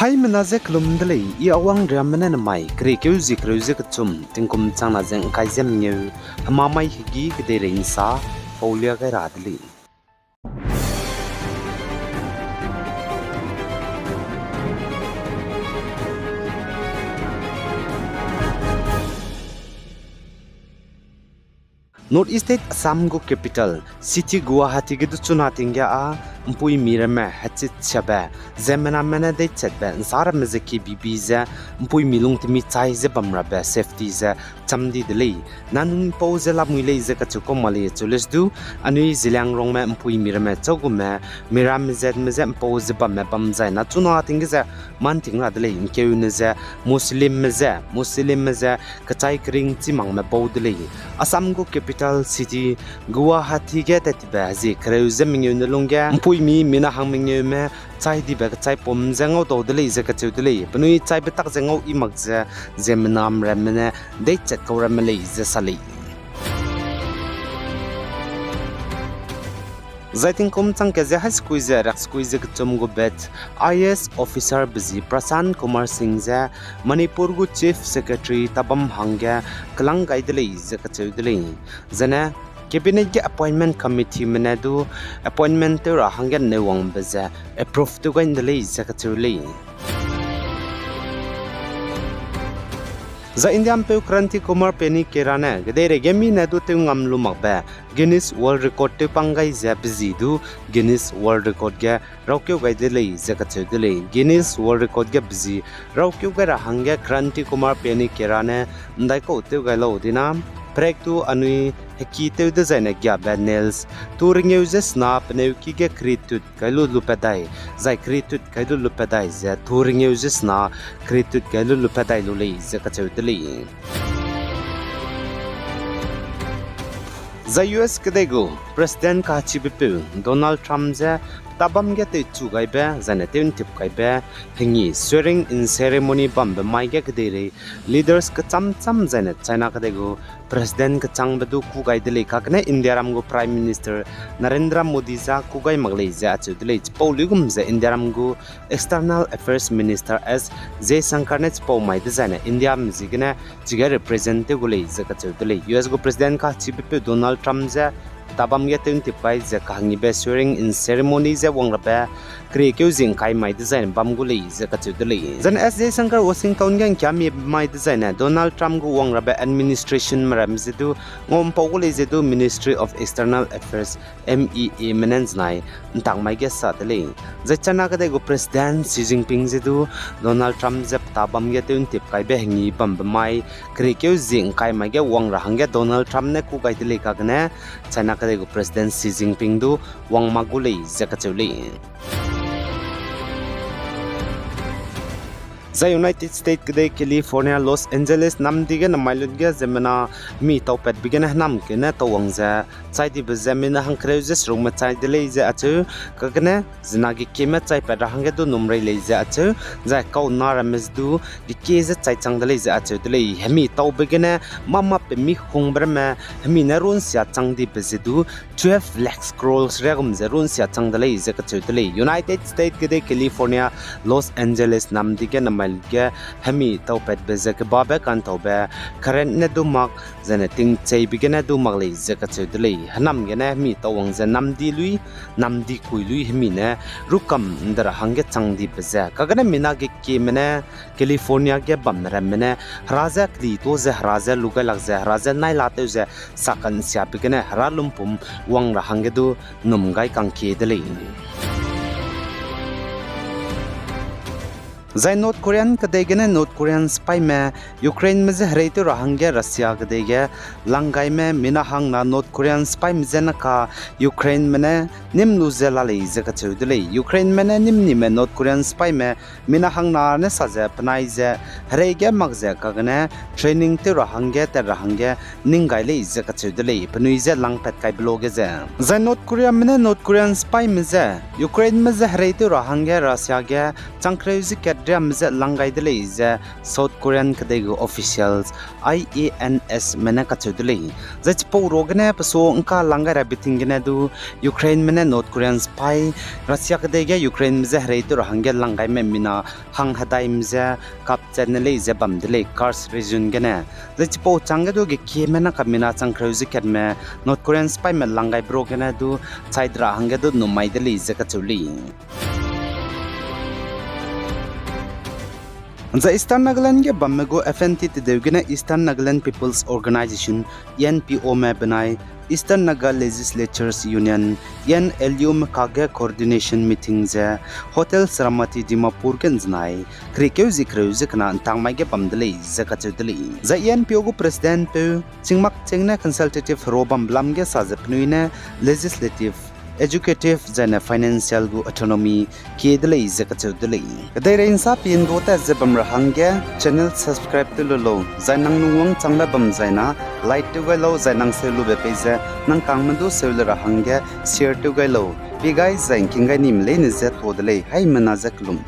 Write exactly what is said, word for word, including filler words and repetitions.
Aimena ze kelum de lei, i awang riamme ne namai, kerekeu zie kereu ze kechum, tingkum changna ze ngkai ze mengeu, hemamai hegî kedeirei nsa, paulia gai ra de lei. North East State Assam gu capital city Guwahati ge du chuna ting ge â mpuimi ramme hechit siabe, ziemmename ne deichatbe nsa ramme ze kebibi ze mpuimi lungtemi chai ze bam rabe safety ze cham di de lei. Nanungpau ze lamui lei ze kacheu kau ma lei cheu lesu du, anui Zeliangrongme mpuimi ramme châugume, miramme zatme ze mpau ze bamme bam zai na chuna ting ge ze manting ra de lei, nkeune ze Muslimme ze, Muslimme ze kechai kering chî makme bau de lei. Assam gu capital city Guwahati ge tattibe hezie kereu ze mengeu ne lungge mpuimi mina hang mengeume chai dibe kechaipum ze ngaudau de lei ze kacheu de lei. Penui chaibe tak ze ngau i mak ze ziemmename ramme ne deichat kau ramme lei ze sa lei. Zai tingkum chang kat ze hai sekui ze riak sekui ze kechum gu batch I A S officer bezi Prashant Kumar Singh ze Manipur gu Chief Secretary tabam hangge kelang gai de lei ze kacheu de lei. Zene Cabinet ge Appointment Committeeme ne du appointment tew ra hangge neuwangbe ze approve tew gai de lei ze kacheu lei. Zai Indiampeu Kranti Kumar Panikkara ne kedeirei ge mi ne du tew ngam lu makbe Guinness World Record tewpang gai ze bezi du Guinness World Record ge raukeu gai de lei ze kacheu de lei. Guinness World Record ge bezi raukeu gai ra hangge Kranti Kumar Panikkara ne ndaikau tew gai lau dina, prek tu anui heki tew dezaine giabe nails tu rengeu ze sena peneuki ge kritut kai lu lupat dai, zai kritut kai lu lupat dai ze tu rengeu ze sena kritut kai lu lupat dai lu lei ze kacheu de lei. Zai U S kedei gu President kahachibepeu Donald Trump ze petabam ge teichu gaibe zaine tew'ntip gaibe hengi swearing in ceremony bambe mai ge kedeirei leaders kecham cham zaine China kedei gu President kechangbe du kû gai de lei, kagene Indiaram gu Prime Minister Narendra Modi za kû gai mak lei ze acheu de lei. Chipau luigum ze Indiaram gu External Affairs Minister S Jaishankar ne chipau mai dezaine Indiame ziegene chige represent tew gu lei ze kacheu de lei. U S gu President kahachibepeu Donald Trump ze petabam ge tew'ntip gai ze kahangibe swearing in ceremony ze wang rabe keriekeu zie ngkai mai dezaine bam gu lei ze kacheu de lei. Zane S Jaishankar Washington ge ngkiamie mai dezaine Donald Trump gu wang rabe administrationme ramme ze du ngampau gu lei ze du Ministry of External Affairs, M E Ame ne nzenai ntak mai ge sa de lei. Zai China kedei gu President Xi Jinping ze du Donald Trump ze petabam ge tew'ntip kaibe hengi bambe mai keriekeu zie ngkai mai ge wang ra hangge Donald Trump ne kû gai de lei, kagene China kedei gu President Xi Jinping du wang mak gu lei ze kacheu lei. Zai United States kedei California Los Angeles namdi ge namai lut ge ziemmena mi taupatbe gene hênam kene tau wang ze chai dibe ze mina hangkereu ze serukme chai de lei ze acheu, kagene zena gekieme chaipat ra hangge du num rei lei ze acheu, zai kau na ramme ze du gekie ze chai chang de lei ze acheu de lei. Hemi taube gene mâ mâ pemi hungbe ramme hemi ne runsia chang dibe ze du twelve lakh crores riagum ze runsia chang de lei ze kacheu de lei. United States kedei California Los Angeles namdi ge namai ge hemi taupatbe ze kebabe kantaube current ne du mak, zane tingcheibe gene du mak lei ze kacheu de lei. Hênam gene hemi tau wang ze namdi lui, namdi kui lui hemi ne rukam nde ra hangge chang dibe ze kagene mina gekieme ne California ge bam ramme ne hera ze keli to ze, hera ze lu gailak ze, hera ze nai la tew ze, sakansiabe gene hera lumpum wang ra hangge du num gai kangkie de lei. Zai North Korean kedei gene North Korean sipaime Ukraineme je hereitew ra hangge Russia kedei ge langgaime mina hangna North Korean sipaime je naka Ukraineme ne nîm lu ze la lei ze kacheu de lei. Ukraineme ne nîm nime North Korean sipaime mina hangna ne sa ze penai ze herei ge mak ze kagene training tew ra hangge tat ra hangge ning gai lei ze kacheu de lei, penui je langpat kaibe lo ge ze. Zai North Koreame ne North Korean sipaime je Ukraineme je hereitew ra hangge Russia ge changkereu ze kat riamme je lang gai de lei ze South Korean kedei gu officials, I A N S me ne kacheu de lei. Zai chipau ruagene pesu ngka lang gai rabe ting gene du Ukraineme ne North Korean sipai, Russia kedei ge Ukraineme je herei tew ra hangge lang gaime mina hang hedaime je kapchat ne lei ze bam de lei Kursk region gene. Zai chipau changge du gekieme na kamina chang kereu ze katme North Korean sipaime lang gaibe ruagene du chai de ra hangge du numai de lei ze kacheu lei. Zai Eastern Nagaland ge bamme gu F N T tedeu gene Eastern Nagaland People's Organisation, E N P O me benai Eastern Naga Legislatures Union, E N L U me kakge coordination meeting ze Hotel Saramati Dimapur ge nzenai, kerikeu zi kereu ze kena ntangmai ge bam de lei ze kacheu de lei. Zai E N P O gu president peu, Chingmak Cheng ne consultative hero bambe lam ge sa ze penui ne legislative, executive zaine financial gu autonomy kie de lei ze kacheu de lei. Kedeirei nsa pindua tat ze bam ra hangge channel subscribe tew lu lau, zai nang lungwang changbe bam zaina like tew gai lau, zai nang seu lube pei ze nang kangme du seu le ra hangge share tew gai lau. Pi gai zai ngking gai nime leine ze tuâ de lei, haimena ze kelum.